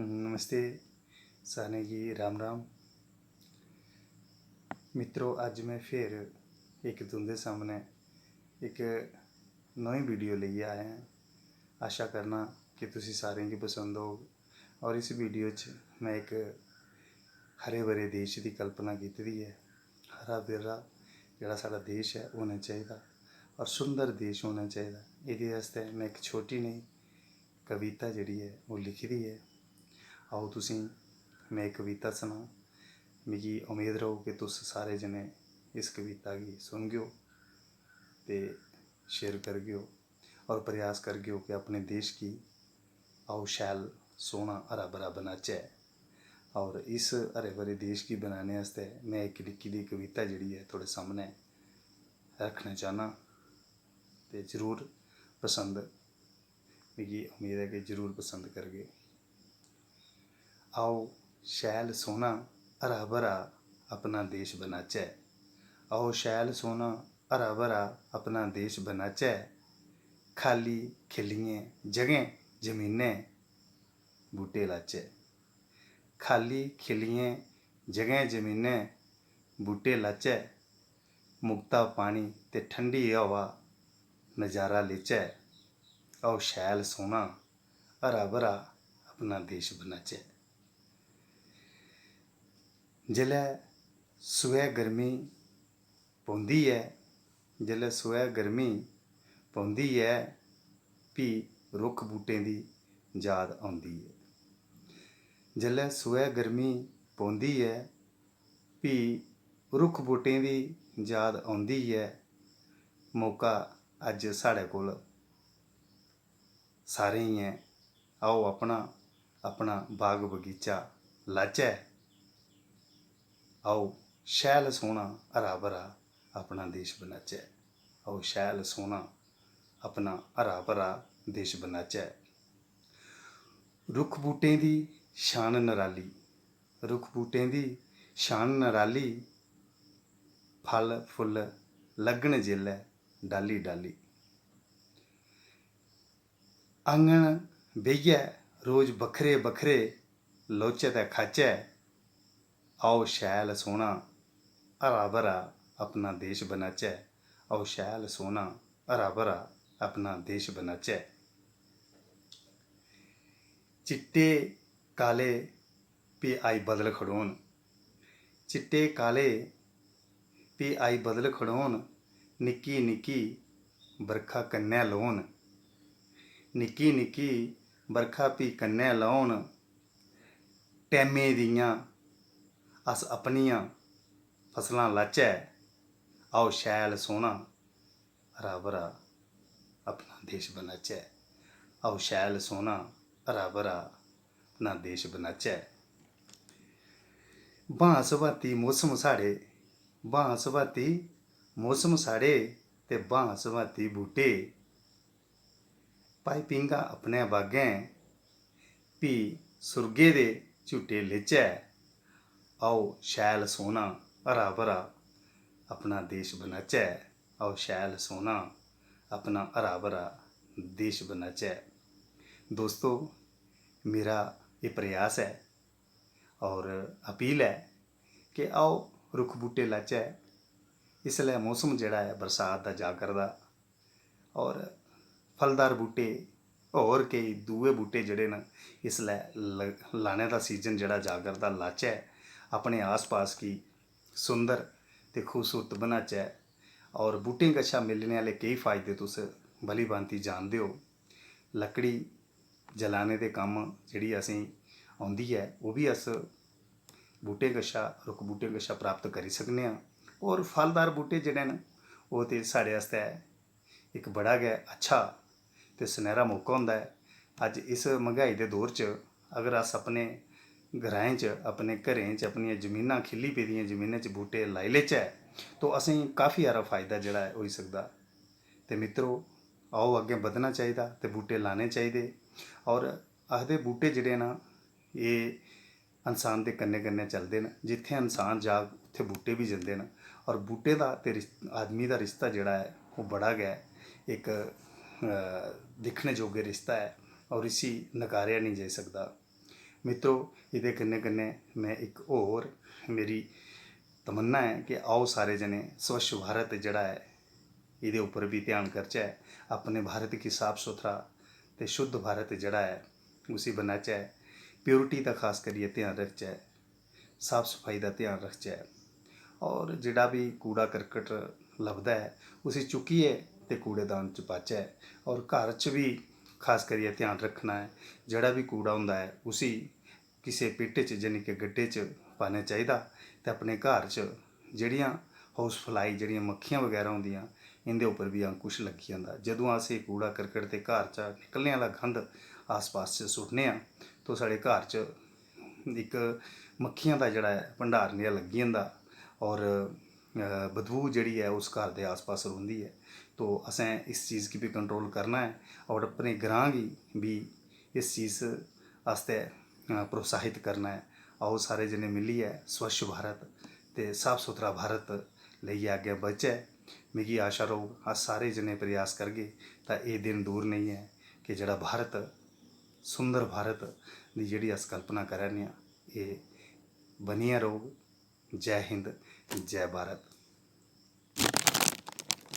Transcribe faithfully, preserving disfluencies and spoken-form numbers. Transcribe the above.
नमस्ते, सारें गी राम राम। मित्रो, अज्ज में फिर इक तुं'दे सामनै इक नमीं वीडियो लेइयै आया ऐं। आशा करना कि तुसी सारें गी पसंद होग। और इस वीडियो च में इक हरे भरे देश दी कल्पना कीती दी ऐ। हरा भरा जेह्ड़ा साढ़ा देश ऐ, होना चाहिदा और सुंदर देश होना चाहिदा। एह्दे आस्तै में इक छोटी नेही कविता जेह्ड़ी ऐ, ओह् लिखी दी ऐ। आओ, तुसें में एह् कविता सनां। मिगी उम्मीद रौह्ग कि तुस सारे जने इस कविता गी सुनगेओ ते share करगेओ और प्रयास करगेओ कि अपने देश गी, आओ, शैल, सोह्ना, हरा भरा बनाचै। और इस हरे भरे देश गी बनाने आस्तै में इक लिखी दी कविता जेह्ड़ी ऐ, थुआढ़े सामनै रक्खना चाह्न्नां ते जरूर पसंद, मिगी उम्मीद ऐ कि जरूर पसंद करगे। आओ, शैल, सोह्ना, हरा भरा अपना देश बनाचै। आओ, शैल, सोह्ना, हरा भरा अपना देश बनाचै। खाल्ली खिल्लियें जगहें जमीनें बूह्टे लाचै। खाल्ली खिल्लियें जगहें जमीनें बूह्टे लाचै। मुक्ता पानी ते ठंडी हवा नजारा लेचै। आओ, शैल, सोह्ना, हरा भरा अपना देश बनाचै। जेल्लै सोहै गर्मी पौंदी ऐ, जेल्लै सोहै गर्मी पौंदी ऐ, फ्ही रुक्ख बूह्टें दी याद औंदी ऐ। जेल्लै सोहै गर्मी पौंदी ऐ, फ्ही रुक्ख बूह्टें दी याद औंदी ऐ। मौका अज्ज साढ़े कोल सारें गी ऐ। आओ, अपना अपना बाग बगीचा लाचै। आओ, शैल, सोह्ना, हरा भरा अपना देश बनाचै। आओ, शैल, सोह्ना, अपना हरा भरा देश बनाचै। रुक्ख बूह्टें दी शान नराली, रुक्ख बूह्टें दी शान नराली, फल फुल्ल लग्गन जेल्लै डाली डाली। आंगन बेहियै रोज बक्खरे बक्खरे लौचै ते खाचै। आओ, शैल, सोह्ना, हरा भरा अपना देश बनाचै। आओ, शैल, सोह्ना, हरा भरा अपना देश बनाचै। चिट्टे काले, फ्ही आई बदल खड़ोन। चिट्टे काले, फ्ही आई बदल खड़ोन। निक्की निक्की बरखा कन्नै लौन। निक्की निक्की बरखा फ्ही कन्नै लौन। टैमें दियां अस अपनियां फसलां लाचै। आओ, शैल, सोह्ना, हरा भरा अपना देश बनाचै। आओ, शैल, सोह्ना, हरा भरा अपना देश बनाचै। भांत सभांती मौसम साढ़े, भांत सभांती मौसम साढ़े ते भांत सभांती बूह्टे। पाई पींह्गा अपने बागें, फ्ही सुर्गे दे झूटे लेचै। आओ, शैल, सोह्ना, हरा भरा अपना देश बनाचै। आओ, शैल, सोह्ना, अपना हरा भरा देश बनाचै। दोस्तो, मेरा एह् प्रयास ऐ और अपील ऐ कि आओ, रुक्ख बूह्टे लाचै। इसलै मौसम जेह्ड़ा ऐ, बरसात दा जा करदा, और फलदार बूह्टे, होर केई दूए बूह्टे जेह्ड़े न, इसलै ल-, लाने दा season जेह्ड़ा जा करदा, लाचै, अपने आस-पास गी सुंदर ते खूबसूरत बनाचै। और बूह्टें कशा मिलने आह्ले केई फायदे तुस भली भांति जानदे ओ। लकड़ी जलाने दे कम्म जेह्ड़ी असेंगी औंदी ऐ, ओह् बी अस बूह्टें कशा, रुक्ख बूह्टें कशा प्राप्त करी सकने आं। और फलदार बूह्टे जेह्ड़े न, ओह् ते साढ़े आस्तै इक बड़ा गै अच्छा ते सनैह्रा मौका होंदा ऐ। अज्ज इस मैंह्गाई दे दौर च अगर अस अपने ग्राएं च, अपने घरें च, अपनियां जमीनां, खिल्ली पेदियें जमीनें च बूह्टे लाई लेचै, तो असेंगी काफी हारा फायदा जेह्ड़ा ऐ, होई सकदा। ते मित्रो, आओ, अग्गें बधना चाहिदा ते बूह्टे लाने चाहिदे। और आखदे, बूह्टे जेह्ड़े न, एह् इंसान दे कन्नै कन्नै चलदे न। जित्थै इंसान जाग, उत्थै बूह्टे बी जंदे न। और बूह्टे दा ते रिश-, आदमी दा रिश्ता जेह्ड़ा ऐ, ओह् बड़ा गै इक, अ, दिक्खने जोगे रिश्ता ऐ और इसी नकारेआ नेईं जाई सकदा। मित्रो, एह्दे कन्नै कन्नै में इक होर मेरी तमन्ना ऐ कि आओ सारे जने स्वच्छ भारत जेह्ड़ा ऐ, एह्दे उप्पर बी ध्यान करचै, अपने भारत गी साफ सुथरा ते शुद्ध भारत जेह्ड़ा ऐ, उसी बनाचै, प्योरिटी दा खास करियै ध्यान रखचै, साफ सफाई दा ध्यान रखचै। और जेह्ड़ा बी कूड़ा करकट लभदा ऐ, उसी चुक्कियै ते कूड़ेदान च पाचै। और घर च बी खास करियै ध्यान रक्खना ऐ, जेह्ड़ा बी कूड़ा होंदा ऐ, उसी किसे पिट च, यानी कि गड्ढे च पाना चाहिदा। ते अपने घर च जेह्ड़ियां हाउस फ्लाई, जेह्ड़ियां मक्खियां बगैरा होंदियां, इं'दे उप्पर बी अंकुश लग्गी जंदा। जदूं अस एह् कूड़ा करकट ते घर चा निकलने आह्ला गंद आस पास च सुट्टने आं, तो साढ़े घर च इक मक्खियां दा जेह्ड़ा ऐ भंडार नेहा लग्गी जंदा। और बदबू जेह्ड़ी ऐ, उस घर दे आस पास रौंह्दी ऐ। तो असें इस चीज़ गी बी कंट्रोल करना ऐ और अपने ग्रांऽ गी बी इस चीज़ आस्तै प्रोत्साहित करना ऐ। आओ, सारे जने मिलियै स्वच्छ भारत ते साफ सुथरा भारत लेइयै अग्गें बधचै। मिगी आशा रौह्ग, अस सारे जने प्रयास करगे, तां एह् दिन दूर नेईं ऐ कि जेह्ड़ा भारत, सुंदर भारत दी जेह्ड़ी अस कल्पना करा ने आं, एह् बनियै रौह्ग। जै हिंद, जै भारत।